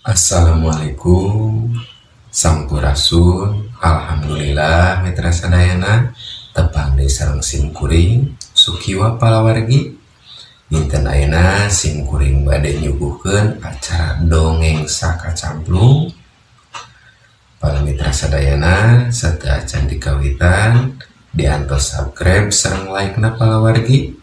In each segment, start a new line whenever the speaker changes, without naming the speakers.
Assalamualaikum, Sampurasun. Alhamdulillah, Mitra sadayana, tepang deui sareng sim kuring Sukiwa palawargi. Dinten ayeuna sim kuring bade nyuguhkeun acara Dongeng Sakacamplung. Para mitra sadayana, sateuacan dikawitan, diantos subscribe sareng like na palawargi,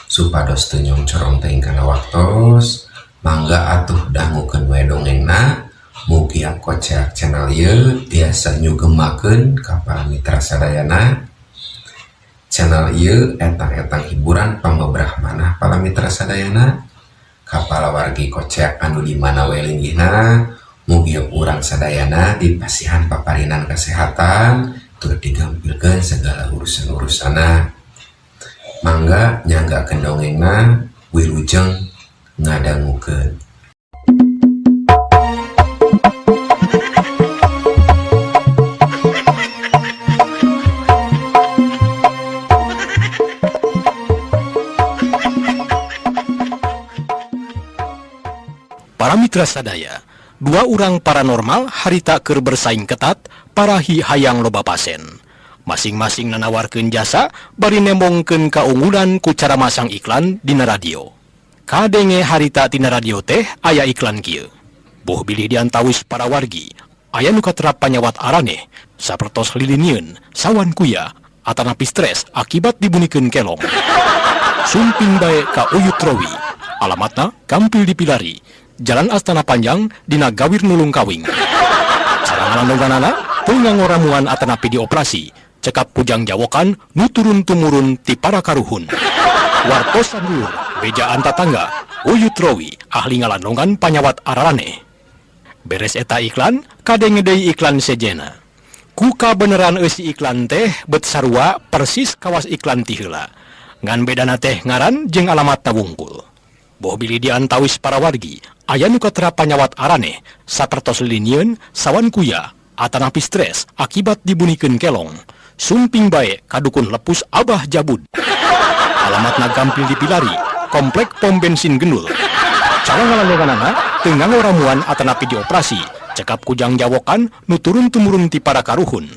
supados teu nyongcorong teuing kana waktos. Mangga atuh dangukeun we dongengna. Mugi Koceak channel ieu tiasa nyugemakeun ka para mitra sadayana. Channel ieu etang-etang hiburan pangobrah manah para mitra sadayana. Ka palawargi Koceak anu di mana we linggihna, mugi urang sadayana dipasihan paparinan kesehatan tur digampilkeun segala urusan-urusanna. Mangga nyanggakeun dongengna, wilujeng ngadangukeun.
Para mitra sadaya, dua urang paranormal harita keur bersaing ketat parahi hayang loba pasen. Masing-masing nanawarkeun jasa bari nembongkeun kaunggulan ku cara masang iklan dina radio. Kadenge harita tina radio teh aya iklan kieu. Boh bilih diantawis para wargi, aya nu katerap panyawat araneh, sapertos lilinieun, sawan kuya, atanapi stres akibat dibunikeun kelong. Sumping bae ka Uyut Rowi. Alamatna Gampil Dipilari, Jalan Astana Panjang, Dina Gawir Nulung Kawing. Cara ngalandonganana teu nganggo ramuan atanapi dioperasi, cekap kujang jawokan nu turun tumurun ti para karuhun. Wartosan dulur, bejaan tatangga, Uyut Rowi, ahli ngalandongan panyawat araraneh. Beres eta iklan, kadenge deui iklan sejena. Ku kabeneran eusi iklan teh bet sarua persis kawas iklan ti heula. Ngan bedana teh ngaran jeung alamatna wungkul. Boh bilih diantawis para wargi, aya nu katerap panyawat araneh, sapertos lilinieun, sawan kuya, atanapi stres akibat dibunikeun kelong. Sumping bae ka dukun lepus Abah Jabud. Alamatna Gampil Dipilari, Komplek Pom Bensin Gendul. Cara ngalandonganana teu nganggo ramuan atanapi dioperasi, cekap kujang jawokan nu turun tumurun ti para karuhun.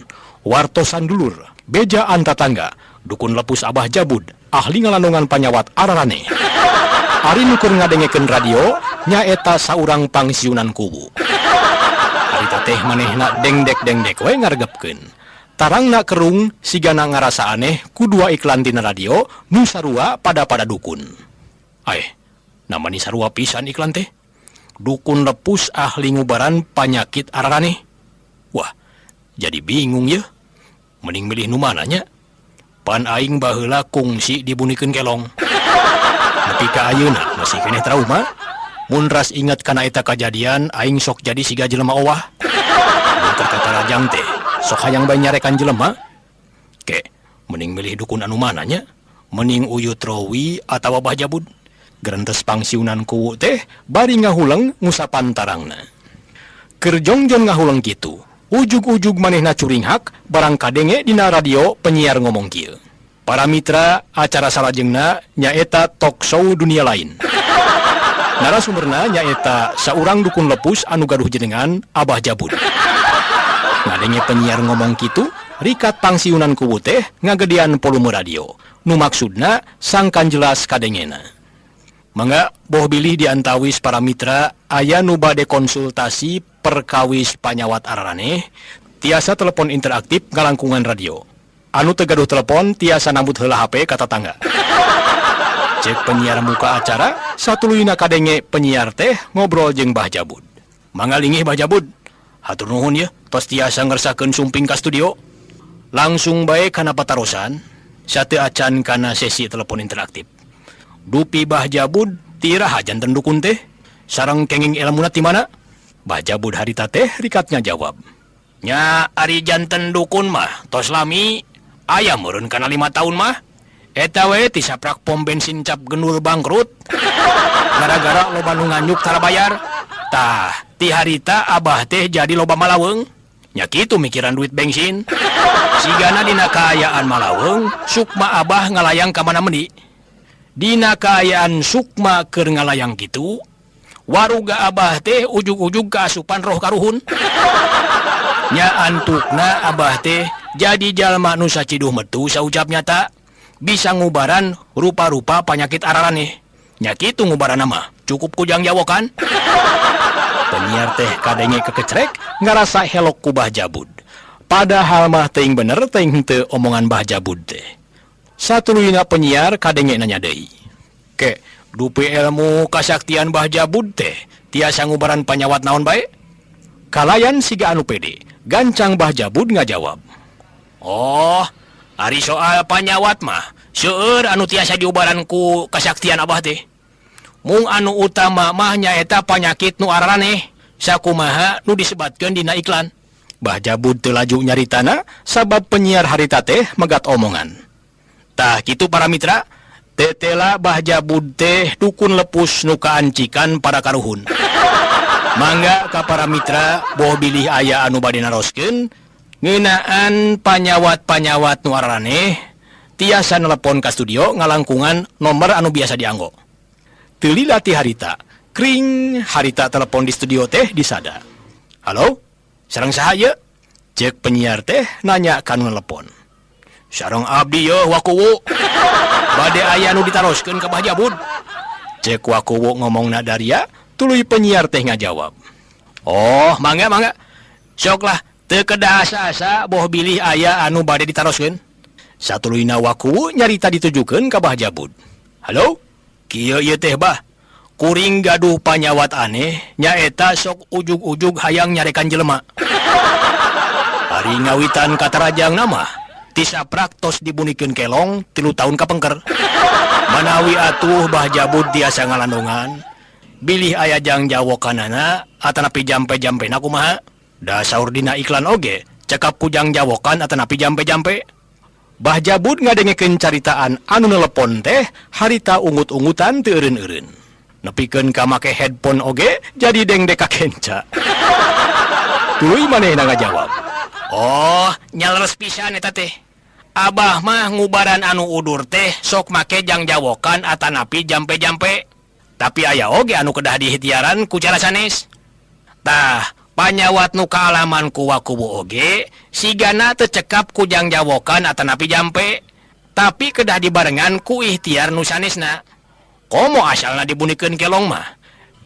Wartosan dulur, bejaan tatangga, dukun lepus Abah Jabud, ahli ngalandongan panyawat araraneh. Ari nu keur ngadengekeun radio nyaeta saurang pangsiunan kuwu. Harita teh manehna dengdek-dengdek we ngaregepkeun. Tarangna kerung sigana ngarasa aneh ku dua iklan tina radio nu sarua pada-pada dukun. Aeh, namani sarua pisan iklan teh. Dukun lepus ahli ngubaran panyakit araraneh. Wah, jadi bingung ya. Mending milih nu mana nya? Pan aing baheula kungsi dibunikeun kelong. Nepi ka ayeuna masih keneh trauma. Mun ras inget kana eta kajadian, aing sok jadi siga jelema owah. Mun keur katarajang teh, sok hayang bae nyarekan jelema. Ke, mending milih dukun anu mana nya? Mending Uyut Rowi atawa Bah Jabud? Gerentes pangsiunan kuwu teh bari ngahuleng ngusapan tarangna. Keur jongjon ngahuleng kitu, ujug-ujug manehna curinghak barang kadenge dina radio penyiar ngomong kieu. Para mitra, acara salajengna nyaeta talk show dunia lain. Narasumberna nyaeta saurang dukun lepus anu gaduh jenengan Abah Jabud. Ngadenge penyiar ngomong kitu, rikat pangsiunan kuwu teh ngagedean volume radio. Nu maksudna sangkan jelas kadengena. Mangga boh bilih diantawis para mitra aya nu bade konsultasi perkawis panyawat araraneh, tiasa telepon interaktif ngalangkungan radio. Anu teu gaduh telepon tiasa nambut heula HP ka tatangga. Cek penyiar muka acara, satuluyna kadenge penyiar teh ngobrol jeung Bah Jabud. Mangga linggih, Bah Jabud. Hatur nuhun ya, tos tiasa ngersakeun sumping ka studio. Langsung bae kana patarosan, sateuacan kana sesi telepon interaktif. Dupi Bah Jabud ti iraha janten dukun teh? Sareng kenging ilmuna ti mana? Bah Jabud harita teh rikatnya jawab. Nya ari janten dukun mah tos lami, aya meureun kana 5 tahun mah. Eta we ti saprak pom bensin Cap Gendul bangkrut. Gara-gara loba nu nganyuk tara bayar. Tah, ti harita abah teh jadi loba malaweng. Nya kitu mikiran duit bensin. Sigana dina kaayaan malaweng, sukma abah ngalayang ka mana mendi. Dina kaayaan sukma keur ngalayang kitu, Waruga Abah teh ujug-ujug kaasupan roh karuhun. Nya antukna Abah teh jadi jalma nu saciduh metu saucap nyata bisa ngubaran rupa-rupa panyakit araraneh. Nya kitu ngubaranna mah cukup ku jangjawokan. Penyiar teh kadenge kekecrek ngarasa helok ku Bah Jabud. Padahal mah teuing bener teuing henteu omongan Bah Jabud teh. Satuluyna penyiar kadenge nanya deui. Ke, dupi ilmu kasaktian Bah Jabud teh tiasa ngubaran panyawat naon bae? Kalayan siga anu pede, gancang Bah Jabud ngajawab. Oh, ari soal panyawat mah seueur anu tiasa diubaran ku kasaktian Abah teh. Mung anu utama mah nyaeta panyakit nu araraneh sakumaha nu disebatkeun dina iklan. Bah Jabud teu laju nyaritana sabab penyiar harita teh megat omongan. Tah kitu para mitra, tetela Bah Jabud teh dukun lepus nu kaancikan para karuhun. Mangga ka para mitra boh bilih aya anu bade naroskeun ngeunaan panyawat-panyawat nu araraneh tiasa nelepon ka studio ngalangkungan nomor anu biasa dianggo. Teu lila ti harita, kring harita telepon di studio teh disada. Halo, sareng saha ieu? Cek penyiar teh nanya ka nu nelepon. Sareng abdi yeuh Wakuwu. Bade aya nu ditaroskeun ka Bah Jabud. Cek Wakuwu ngomongna daria, tuluy penyiar teh ngajawab. Oh, mangga mangga. Sok lah, teu kedah asa-asa boh bilih aya anu bade ditaroskeun. Satuluyna Wakuwu nyarita ditujukeun ka Bah Jabud. Halo? Kieu ieu teh Bah. Kuring gaduh panyawat aneh nyaeta sok ujug-ujug hayang nyarekan jelema. Ari ngawitan katarajang mah tisaprak tos dibunikeun kelong 3 tahun kapengker. Manawi atuh Bah Jabud tiasa ngalandongan, bilih aya jangjawokanana atanapi jampe-jampena kumaha? Da saur dina iklan oge cekap ku jangjawokan atanapi jampe-jampe. Bah Jabud ngadengekeun caritaan anu nelepon teh harita ungut-ungutan teu eureun-eureun. Nepikeun ka make headphone oge jadi dengdek ka kenca. Tuluy manehna ngajawab. Oh, nyaleres pisan eta teh. Abah mah ngubaran anu udur teh sok make jangjawokan atanapi jampe-jampe. Tapi aya oge anu kedah dihitiaran ku cara sanes. Tah, panyawat nu kaalaman ku Wakuwu oge sigana teu cekap ku jangjawokan atanapi jampe, tapi kedah dibarengan ku ikhtiar nu sanesna. Komo asalna dibunikeun kelong mah.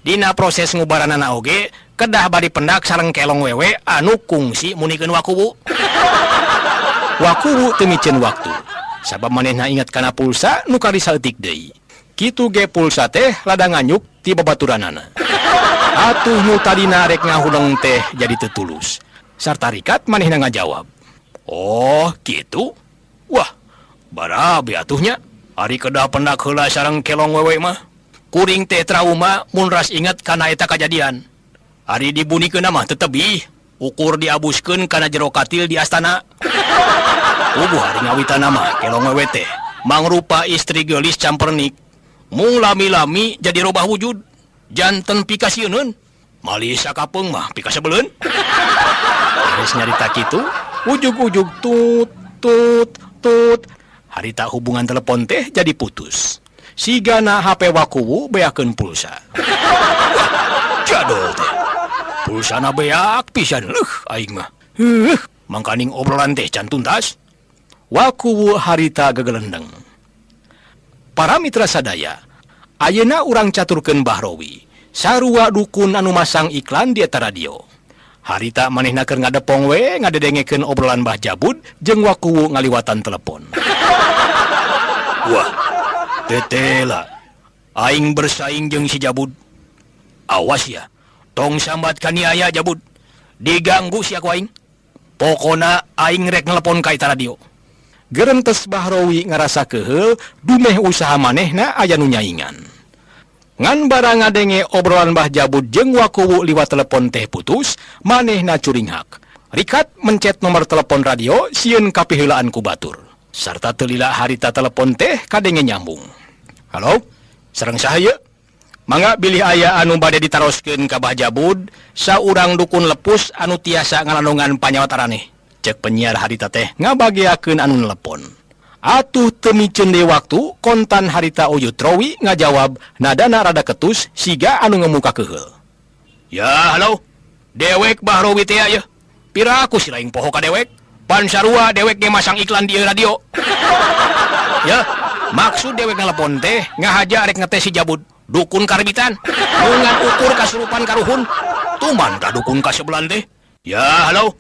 Dina proses ngubaranana oge kedah bari pendak sareng kelong wewe anu kungsi munikeun Wakuwu. Wakuwu teu miceun waktu. Sabab manehna inget kana pulsa nu kari saeutik deui. Kitu ge pulsa teh lada nganyuk ti babaturanana. Atuh nu tadina rek ngahuleng teh jadi teu tulus. Sarta rikat manehna ngajawab. Oh, kitu? Wah, barabe atuhnya. Ari kedah pendak heula sareng kelong wewe mah. Kuring teh trauma mun ras inget kana eta kajadian. Ari dibunikeun mah teu tebih, ukur diabuskeun kana jero katil di astana. Puguh ari ngawitan mah kelong wewe teh mangrupa istri geulis campernik. Mung lami-lami jadi robah wujud. Janten pikasieuneun. Malih sakapeung mah pikasebeleun. Beres nyarita kitu, ujug-ujug tut tut tut. Harita hubungan telepon teh jadi putus. Sigana HP Wakuwu beakeun pulsa. Wah, jadol teh. Pulsana beak pisan leuh aing mah. Heuh, mangkaning obrolan teh can tuntas. Wakuwu harita gegelendeng. Para mitra sadaya, ayeuna urang caturkeun Bahrowi, sarua dukun anu masang iklan di eta radio. Harita manehna keur ngadepong we ngadedengekeun obrolan Bah Jabud jeung Wakuwu ngaliwatan telepon. Wah, tetela aing bersaing jeung si Jabud. Awas ya, tong sambat kaniaya Jabud. Diganggu sia ku aing. Pokona aing rek nelepon ka eta radio. Gerentes Bahrowi ngarasa keheul dumeh usaha manehna aya nu nyaingan. Ngan barang ngadenge obrolan Bah Jabud jeung Wakuwu liwat telepon teh putus, manehna curinghak. Rikat mencet nomor telepon radio sieun kapiheulaan ku batur. Sarta teu lila harita telepon teh kadenge nyambung. Halo, sareng saha ieu? Mangga bilih aya anu bade ditaroskeun ka Bah Jabud, saurang dukun lepus anu tiasa ngalandongan panyawat araneh. Cek penyiar harita teh ngabageakeun anu nelepon. Atuh teu miceun deui waktu kontan harita Uyut Rowi ngajawab nadana rada ketus siga anu ngemuka keheul. Ya halo, dewek Bah Rowi teh ya. Piraku si laing poho ka dewek. Pan sarua dewek ge masang iklan di radio. Ya, maksud dewek nelepon teh ngahaja rek ngetes si Jabud. Dukun karbitan, ngan ukur kasurupan karuhun. Tuman ka dukun ka sebelah teh. Ya halo,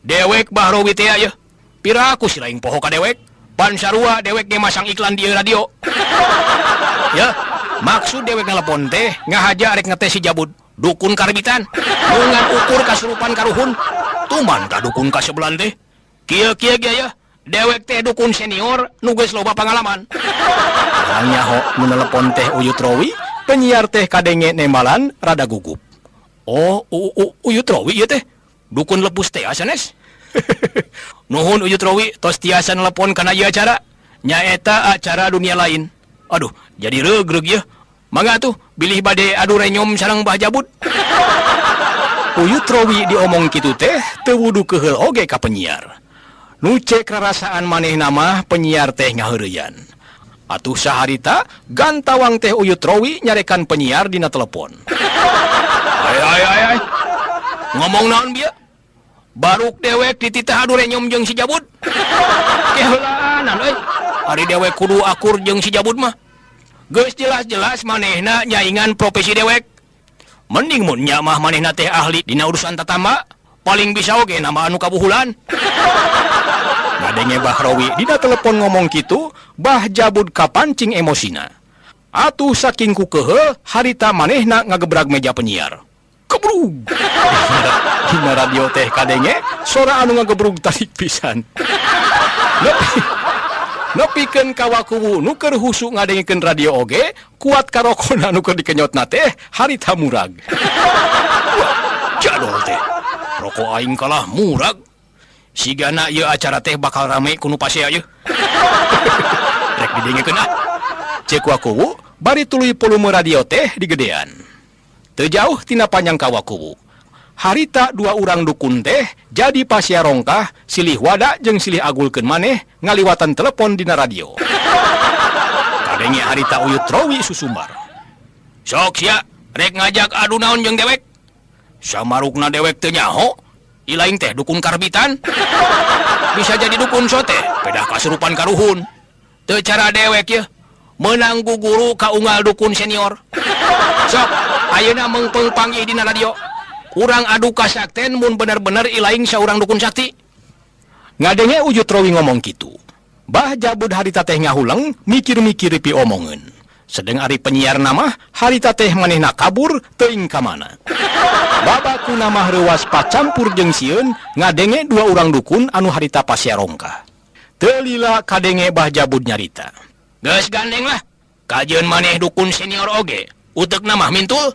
dewek Bah Rowi teh ya. Piraku si laing poho ka dewek. Pan sarua dewek ge masang iklan di radio. Ya, maksud dewek nelepon teh ngahaja rek ngetes si Jabud. Dukun karbitan, ngan ukur kasurupan karuhun. Tuman ka dukun ka sebelah teh. Kieu-kieu ge ya, dewek teh dukun senior nu geus loba pangalaman. Urang nyaho nu nelepon teh Uyut Rowi, penyiar teh kadenge nembalan rada gugup. Oh, Uyut Rowi ieu teh. Dukun lepus teh sanes. Nuhun Uyut Rowi tos tiasa nelepon kana ieu acara. Nyaeta acara dunia lain. Aduh, jadi regreg ya. Mangga tuh, bilih bade adu renyom sareng Bah Jabud. Uyut Rowi diomong kitu teh teu wudu keheul oge ka penyiar. Nu cek rarasaan manehna mah penyiar teh ngaheureuyan. Atuh saharita gantawang teh Uyut Rowi nyarekan penyiar dina telepon. Ay ay ay ay. Ngomong naon bieu? Baruk dewek dititah adu renyom jeung si Jabud. Keheulaanan euy. Ari dewek kudu akur jeung si Jabud mah. Geus jelas-jelas manehna nyaingan profesi dewek. Mending mun nya mah manehna teh ahli dina urusan tatamba, paling bisa oge nama anu kabuhulan. Ngadenge Bah Rowi dina telepon ngomong kitu, Bah Jabud kapancing emosina. Atuh saking ku keheul harita manehna ngagebrag meja penyiar. Kebrug. Dina radio teh kadenge sora anu ngagebrug tarik pisan. Nepikeun ka wakuwu nu keur husu ngadengekeun radio oge, kuat karokona nu keur dikenyotna teh harita murag. Wah, jadol teh. Rokok aing kalah murag. Sigana ieu acara teh bakal rame ku nu pasea ieu. Rek didengekeun ah. Cek wakuwu bari tuluy volume radio teh digedean. Teu jauh tina panjang ka wakuwu. Harita dua urang dukun teh jadi pasea rongkah silih wada jeung silih agulkeun maneh ngaliwatan telepon dina radio. Kadenge harita Uyut Rowi susumbar. Sok sia rek ngajak adu naon jeung dewek? Samarukna dewek teu nyaho, ilaing teh dukun karbitan. Bisa jadi dukun sote, pedah kasurupan karuhun. Teu cara dewek ye, meunang guguru ka unggal dukun senior. Sok, ayeuna meungpeung panggih dina radio. Urang adu kasakten mun bener-bener ilaing saurang dukun sakti. Ngadenge Uyut Rowi ngomong kitu. Bah Jabud harita teh ngahuleng mikir-mikir pi omongeun. Sedeng ari penyiar nama harita teh manehna kabur teuing ka mana. Babakuna mah reuwas pacampur jeung sieun ngadenge dua urang dukun anu harita pasea rongkah. Teu lila kadenge Bah Jabud nyarita. Geus gandeng lah. Kajeun maneh dukun senior oge. Utekna mah mintul.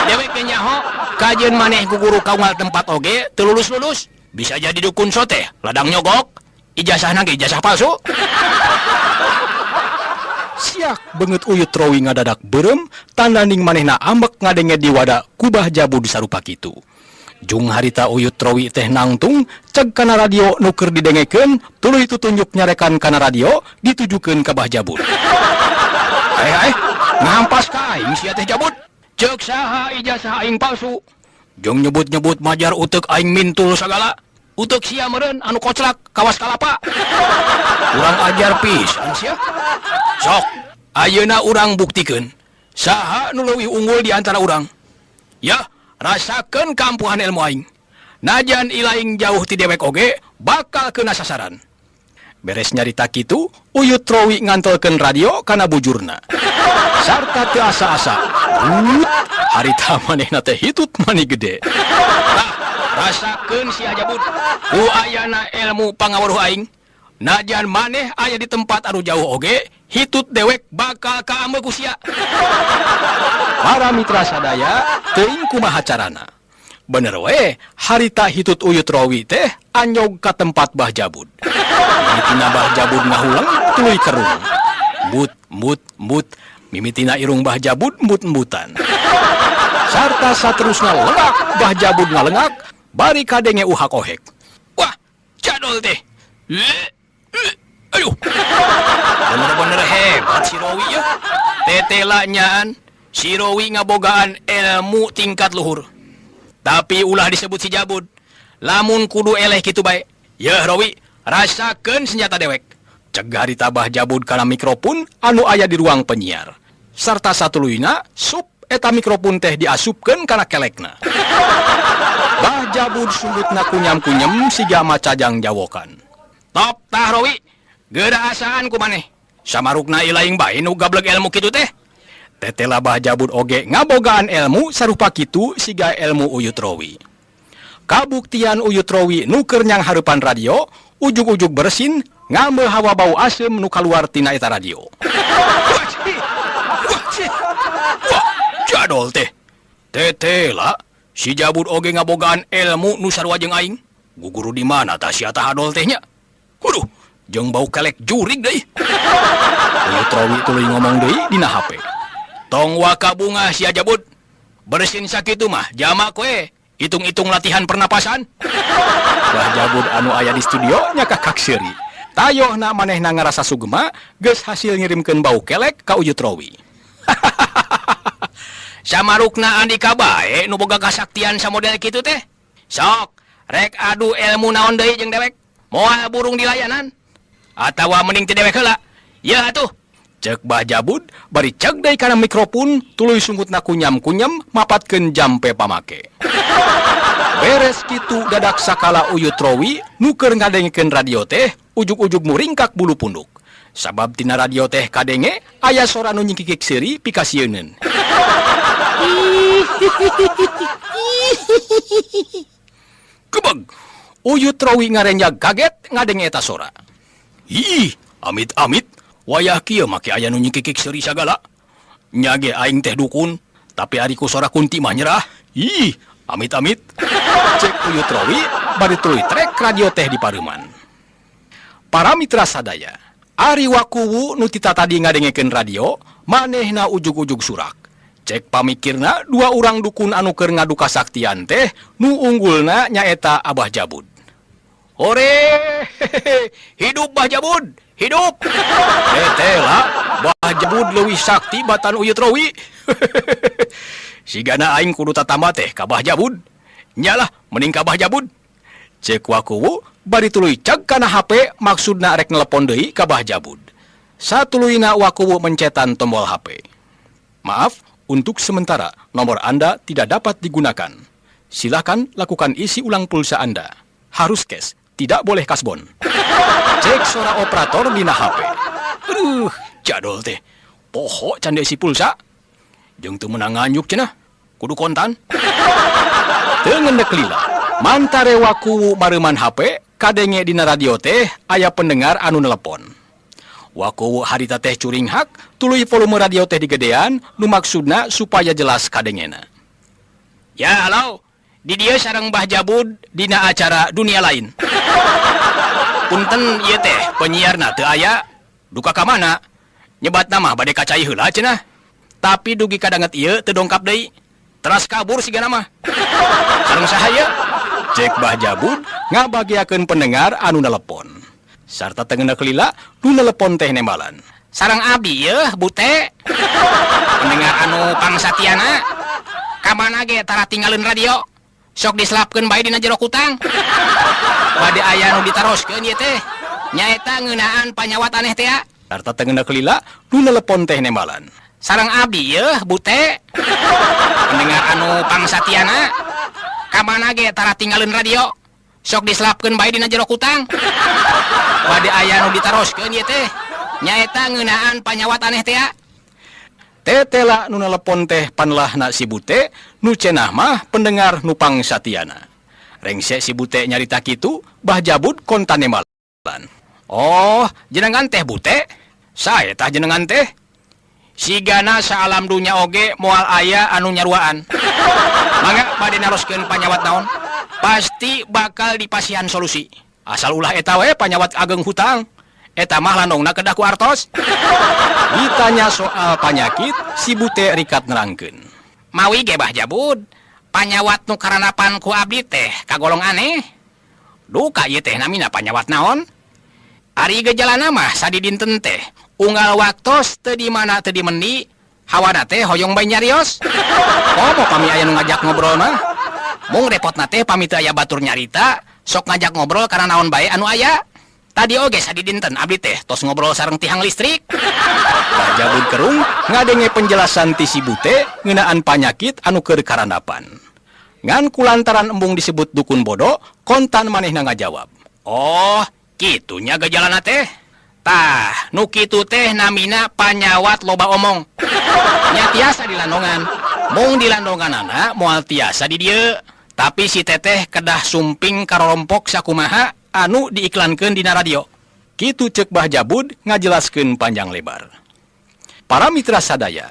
Dewek ge nyaho, kajeun maneh guguru kaunggal tempat oge teu lulus-lulus. Bisa jadi dukun sote, ladang nyogok. Ijazahna ge ijazah palsu. Siak beungeut Uyut Rowi ngadadak beureum tandanding manehna ambek ngadenge diwada ku Bah Jabud sarupa kitu. Jung harita Uyut Rowi teh nangtung ceg kana radio nu keur didengekeun tuluy tutunjuk nyarekan kana radio ditujukeun ka Bah Jabud. Eh eh, ngampas ka aing sia teh Jabud. Ceuk saha ijazah aing palsu. Jeung nyebut-nyebut majar utek aing mintul sagala. Utek sia meureun anu koclak kawas kalapa. Urang ajar pisan sia. Sok, ayeuna urang buktikeun saha nu leuwih unggul di antara urang. Ya, rasakeun kampuhan ilmu aing. Najan ilaing jauh ti dewek oge bakal kena sasaran. Beres nyarita kitu, Uyut Rowi ngantelkeun radio kana bujurna. Sarta teu asa-asa. Ut, harita manehna teh hitut mani gede. Tah, rasakeun sia Jabud. Ku ayana ilmu pangaweruh aing. Najan maneh aya di tempat anu jauh oge, hitut dewek bakal kaambeu ku sia. Para mitra sadaya, teuing kumaha carana. Bener we, harita hitut Uyut Rowi teh anyog ka tempat Bah Jabud. Mimitina Bah Jabud ngahuleng tuluy kerung. Mut mut mut, mimitina irung Bah Jabud mut-mutan. Sarta saterusna lengak, Bah Jabud ngalengak, bari kadenge uhak ohek. Wah, jadol teh. Aduh, bener-bener hebat si Rowi ya. Tetela nyaan si Rowi ngabogaan ilmu tingkat luhur. Tapi ulah disebut si Jabud. Lamun kudu eleh kitu bae. Yeuh Rowi, rasakeun senjata dewek. Cek harita Bah Jabud kana mikrofon anu aya di ruang penyiar. Sarta satuluyna sup eta mikrofon teh diasupkeun kana kelekna. Bah Jabud sundutna kunyam-kunyem siga macajang jawokan. Top tah Rowi, geura asaan ku maneh. Samarukna ilaing bae nu gableg ilmu kitu teh. Tetela Bah Jabud oge ngabogaan ilmu sarupa kitu siga ilmu Uyut Rowi. Kabuktian Uyut Rowi nu keur nyanghareupan radio, ujug-ujug bersin ngambil hawa bau asem nu kaluar tina eta radio. Wah, jadol teh. Tetela si Jabud oge ngabogaan ilmu nu sarua jeung aing. Guguru di mana tah sia tah hadol teh nya? Waduh, jeung bau kelek jurig deui. Uyut Rowi tuluy ngomong deui dina HP. Tong waka bunga sia Jabud. Bersin sakitu mah jamak we. Hitung-hitung latihan pernapasan. Bah Jabud anu aya di studio nyakakak seuri. Tayohna manehna ngarasa sugema geus hasil ngirimkeun bau kelek ka Uyut Rowi. Samarukna Andika bae nu boga kasaktian samodel kitu teh. Sok, rek adu ilmu naon deui jeung dewek? Moal burung di layanan. Atawa mending teu dewek heula. Yeuh atuh. Cek Bah Jabud bari cek deui kana mikrofon tuluy sungkutna kunyam-kunyam mapatkeun jampe pamake. Beres kitu dadak sakala Uyut Rowi nu keur ngadengekeun radio teh ujug-ujug muringkak bulu punduk. Sabab tina radio teh kadenge aya sora nu nyingkikik seuri pikasieuneun. Kebeg, Uyut Rowi ngarenjag kaget ngadenge eta sora. Ih, amit-amit, wayah kieu make aya nu nyingkikik seuri sagala. Nya ge aing teh dukun, tapi ari ku sora kunti mah nyerah. Ih, amit-amit. Cek Uyut Rowi bari tuluy trek radio teh di pareuman. Para mitra sadaya, ari wakuwu nu tita tadi ngadengekeun radio, manehna ujug-ujug surak. Cek pamikirna dua urang dukun anu keur ngadu kasaktian teh nu unggulna nyaeta Abah Jabud. Hore, hidup Bah Jabud, hidup. Tetela Bah Jabud leuwih sakti batan Uyut Rowi. Sigana aing kudu tatamba teh ka Bah Jabud. Nyalah mending ka Bah Jabud. Cek wakuwu bari tuluy cek kana HP maksudna rek nelepon deui ka Bah Jabud. Satuluyna wakuwu mencetan tombol HP. Maaf, untuk sementara nomor Anda tidak dapat digunakan. Silakan lakukan isi ulang pulsa Anda. Harus cash, tidak boleh kasbon. Cek suara operator dina HP. Aduh, jadol teh. Poho can diisi pulsa. Jeung teu meunang nganjuk cenah. Kudu kontan. Teu ngendek lila. Mantare wakuwu mareuman HP, kadenge dina radio teh aya pendengar anu nelepon. Wakuwu harita teh curinghak, tuluy volume radio teh digedean, nu maksudna supaya jelas kadengena. Ya, halo. Di dieu sareng Bah Jabud dina acara Dunia Lain. Punten ieu teh penyiarna teu aya, duka ka mana? Nyebat nama bade ka cai heula cenah. Tapi dugi kadanget ieu teu dongkap deui. Teras kabur sigana mah. Sareng saha ieu? Cek Bah Jabud ngabagiakeun pendengar anu nelepon. Sarta teu ngeuneuh lila nu nelepon teh nembalan. Sareng abdi yeuh bute. Pendengar anu pangsatiana. Ka mana ge tara tinggalin radio. Sok diselapkeun bae dina jero kutang. Bade aya nu ditaroskeun ieu teh. Nyaeta ngeunaan panyawat aneh teh. Sarta teu ngeuneuh lila nu nelepon teh nembalan. Sareng abdi yeuh bute. Pendengar anu pangsatiana. Ka mana ge tara tinggalin radio. Sok diselapkeun bae dina jero kutang. Bade aya nu ditaroskeun ieu teh. Nyaeta ngeunaan panyawat aneh teh. Tetela nu nelepon teh panlahna si bute, nu cenah mah pendengar nu pangsatiana. Rengse si bute nyarita kitu, Bah Jabud kontan nembalan. Oh, jenengan teh bute? Sae tah jenengan teh. Sigana saalam dunya oge moal aya anu nyaruaan. Mangga bade naroskeun panyawat naon? Pasti bakal dipasihan solusi. Asal ulah eta we panyawat ageng hutang. Eta mah landongna kedah ku artos. Ditanya soal panyakit, si bute rikat nerangkeun. Mawi ge Bah Jabud, panyawat nu karanapan ku abdi teh kagolong aneh. Duka ieu teh namina panyawat naon? Ari gejalana mah sadidinten teh unggal waktos teu di mana teu di mendi hawana teh hoyong bae nyarios. Komo pami aya nu ngajak ngobrol mah. Mung repotna teh pami teu aya batur nyarita, sok ngajak ngobrol kana naon bae anu aya. Tadi oge sadidinten abdi teh tos ngobrol sareng tihang listrik. Bah Jabud kerung ngadenge penjelasan ti si Bute ngeunaan panyakit anu keur karandapan. Ngan kulantaran embung disebut dukun bodo, kontan manehna ngajawab. Oh, kitu nya gejalana teh. Tah, nu kitu teh namina panyawat loba omong. Nya tiasa dilandongan. Mung dilandonganana moal tiasa di dieu. Tapi si teteh kedah sumping karorompok sakumaha anu diiklankeun dina radio. Kitu ceuk Bah Jabud ngajelaskeun panjang lebar. Para mitra sadaya,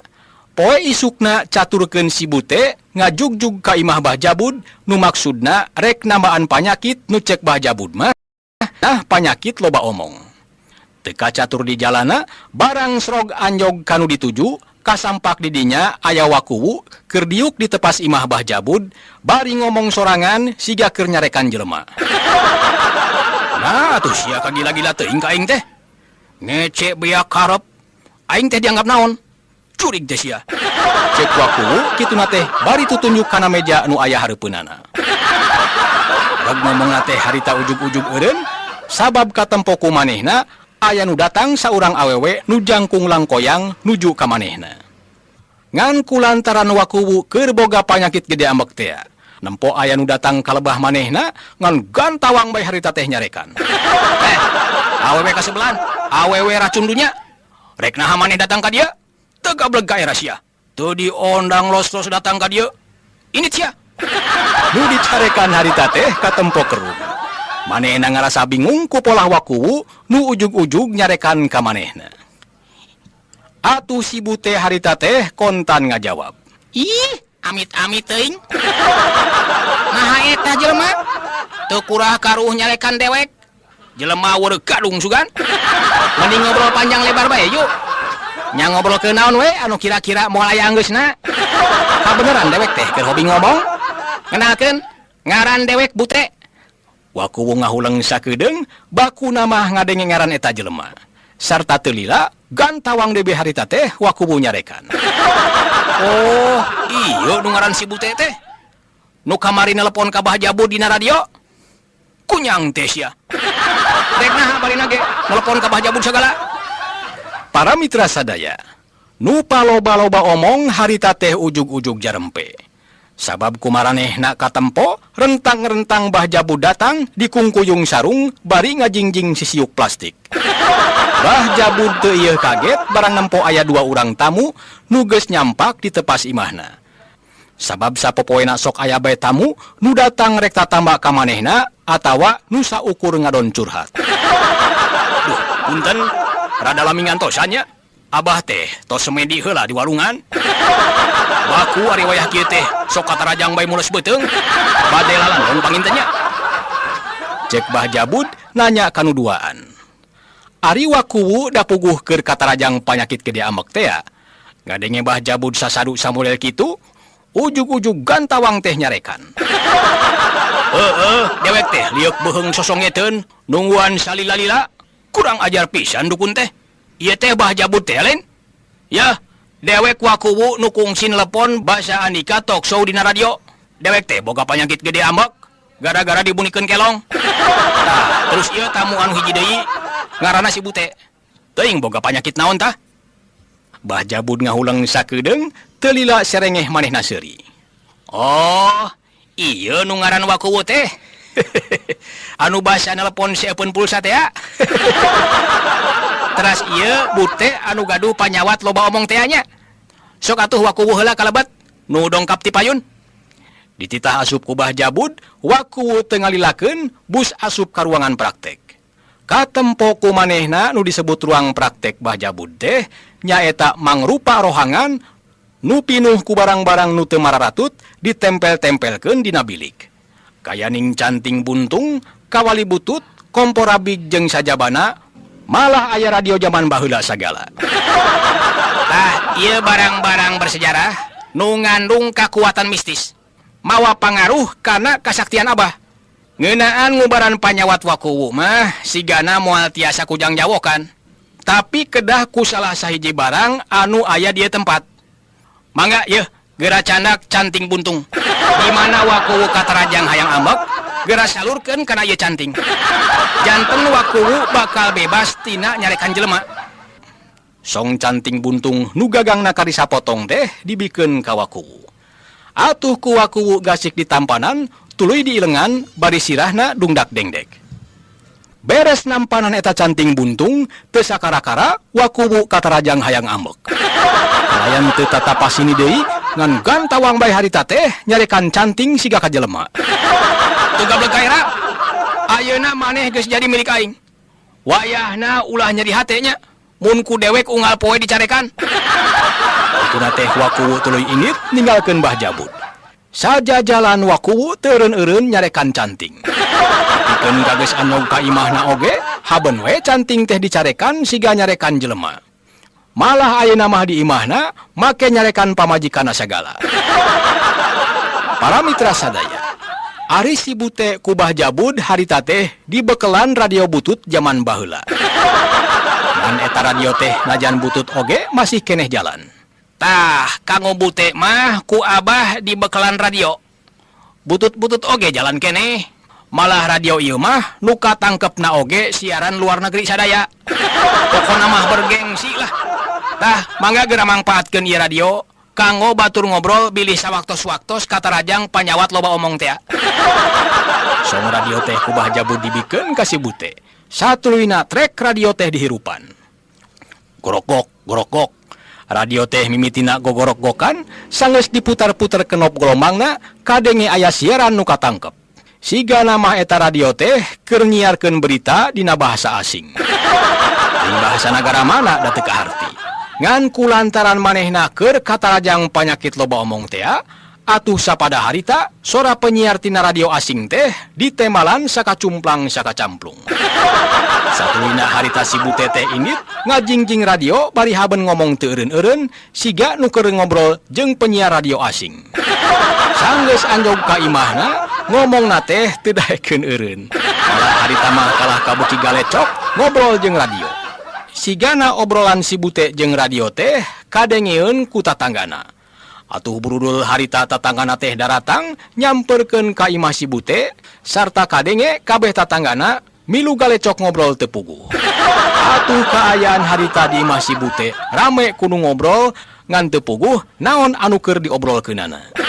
poe isukna caturkeun si Bute ngajugjug ka imah Bah Jabud nu maksudna rek nambaan panyakit nu cek Bah Jabud mah nah panyakit loba omong. Teu kacatur di jalana, barang srog anjog kanu dituju, kasampak didinya aya Wakuwu keur diuk di tepas imah Bah Jabud bari ngomong sorangan siga keur nyarekan jelema. Nah, atuh sia kagila-gila teuing ka aing teh. Ngece beak karep. Aing teh dianggap naon? Curig teh sia. Cek Wakuwu kituna teh bari tutunjuk kana meja nu aya hareupeunana. Reg ngomongna teh harita ujug-ujug eureun, sabab katempo ku manehna aya nu datang saurang awewe nu jangkung langkoyang nuju ka manehna. Ngan kulantaran Wakuwu keur boga panyakit gede ambek tea. Nempo aya nu datang ka lebah manehna ngan gantawang bae harita teh nyarekan. Eh, awewe kasebelan, awewe racun dunya. Rek naha maneh datang ka dieu? Teu gableg ka era sia. Teu diondang los-los datang ka dieu. Ini sia. Nu dicarekan harita teh katempo kerung. Manehna ngarasa bingung ku polah Wakuwu nu ujug-ujug nyarekan ka manehna. Atuh si Bute harita teh kontan ngajawab. Ih, amit-amit teuing. Naha eta jelema? Teu kurah karuh nyarekan dewek. Jelema wereuh gadung sugan. Mending ngobrol panjang lebar bae yuk. Nya ngobrol ke naon we anu kira-kira moal aya anggeusna. Kabeneran dewek teh keur hobi ngomong. Kenalkeun, ngaran dewek Bute. Wakuwu ngahuleng sakedeung, bakuna mah ngadenge ngaran eta jelema. Sarta teu lila, gantawang debe harita teh Wakuwu nyarekan. Oh, iya nu ngaran si Bute teh. Nu kamari nelepon ka Bah Jabud dina radio. Kunyang teh sia. Rek naha barina ge nelepon ka Bah Jabud sagala. Para mitra sadaya, nu paloba-loba omong harita teh ujug-ujug jarempe. Sabab kumaranehna katempo, rentang-rentang Bah Jabud datang dikungkuyung sarung bari ngajingjing sisiuk plastik. Bah Jabud teu ieu kaget barang nempo aya dua urang tamu nu geus nyampak di tepas imahna. Sabab sapopoena sok aya bae tamu nu datang rek tatamba ka manehna atawa nu saukur ngadon curhat. Duh, punten, rada lami ngantosan nya. Abah teh tos semedi heula di walungan. Baku ari wayah kieu teh sok katarajang bae mules beuteung. Bade lalandon panginten nya. Cek Bah Jabud nanya kanu duaan. Ari Wakuwu da puguh keur katarajang panyakit gede ambek tea. Ngadenge Bah Jabud sasadu samodel kitu, ujug-ujug gantawang teh nyarekan. Heeh, dewek teh lieuk beuheung sosongeteun, nungguan salila-lila, kurang ajar pisan dukun teh. Ieu teh Bah Jabud teh lain? Ya, dewek Wakuwu nu kungsi nelepon basa andika talk show dina radio. Dewek teh boga panyakit gede ambek gara-gara dibunikeun kelong. Tah, terus ieu tamu anu hiji deui ngaranna si Bute. Teuing boga panyakit naon tah? Bah Jabud ngahuleng sakedeung, teu lila serengeh manehna seuri. Oh, ieu nu ngaran Wakuwu teh. Anu basa nelepon si Epeun pulsa teh ya. Teras ieu Bute anu gaduh panyawat loba omong teh nya. Sok atuh Wakuwu heula kalebet nu dongkap ti payun. Dititah asup ku Bah Jabud, Wakuwu teu ngalilakeun bus asup ka ruangan praktek. Katempo ku manehna nu disebut ruang praktek Bah Jabud teh nyaeta mangrupa rohangan nu pinuh ku barang-barang nu teu mararatut ditempel-tempelkeun dina bilik. Kayaning canting buntung, kawali butut, kompor rabig jeung sajabana, malah aya radio zaman baheula sagala. Tah, ieu barang-barang bersejarah nu ngandung kakuatan mistis. Mawa pangaruh kana kasaktian Abah. Ngeunaan ngubaran panyawat Wakuwu mah sigana moal tiasa kujang jawokan. Tapi kedah ku salah sahiji barang anu aya di tempat. Mangga yeuh geura candak canting buntung. Di mana Wakuwu katarajang hayang ambek, geura salurkeun kana ieu canting. Janten Wakuwu bakal bebas tina nyarekan jelema. Song canting buntung nu gagangna karisa potong teh dibikeun ka Wakuwu. Atuh ku Wakuwu gasik ditampanan, tuluy diilengan bari sirahna dungdak dengdek. Beres nampanan eta canting buntung, teu sakara-kara Wakuwu katarajang hayang ambek. Kalayan teu tatapasini deui, ngan gantawang bae harita teh nyarekan canting siga ka jelema. Teu gablek kaera, ayeuna maneh geus jadi milik aing. Wayahna ulah nyeri hate nya, mun ku dewek unggal poe dicarekan. Kituna teh Wakuwu tuluy indit ninggalkeun Mbah Jabud. Sajajalan Wakuwu teu eureun-eureun nyarekan canting. Pikeun ka geus anog ka imahna oge, haben we canting teh dicarekan siga nyarekan jelema. Malah ayeuna mah di imahna make nyarekan pamajikanna sagala. Para mitra sadaya, ari si Bute ku Bah Jabud harita teh dibekelan radio butut zaman baheula. Ngan eta radio teh najan butut oge masih keneh jalan. Tah, kanggo Bute mah ku Abah dibekelan radio. Butut-butut oge jalan keneh. Malah radio ieu mah nu katangkepna oge siaran luar negeri sadaya. Pokona mah bergengsi lah. Tah, mangga geura mangpaatkeun ieu radio kanggo batur ngobrol bilih sawaktos-waktos katarajang panyawat loba omong tea. Song radio teh ku Bah Jabud dibikeun ka si Bute. Satuluyna trek radio teh dihirupan. Gorokgok, gorokgok. Radio teh mimitina gogorok-gokan, sanggeus diputar-putar kenop gelombangna, kadenge aya siaran nu katangkep. Sigana mah eta radio teh keur nyiarkeun berita dina bahasa asing. Teuing bahasa nagara mana da teu kaharti. Ngan kulantaran manehna keur katarajang panyakit loba omong tea, atuh sapada harita sora penyiar tina radio asing teh ditemalan sakacumplang sakacamplung. Satuluyna harita si Bute teh indit ngajingjing radio bari haben ngomong teu eureun-eureun siga nu keur ngobrol jeung penyiar radio asing. Sanggeus anjog ka imahna, ngomongna teh teu daekeun eureun. Malah harita mah kalah kabuki galecok ngobrol jeung radio. Sigana obrolan si Bute jeung radio teh kadengeun ku tatanggana. Atuh burudul harita tatanggana teh daratang nyamperkeun ka imah si Bute sarta kadenge kabeh tatanggana milu galecok ngobrol teu puguh. Atuh kaayaan harita di imah si Bute rame ku nu ngobrol ngan teu puguh naon anu keur diobrolkeunana.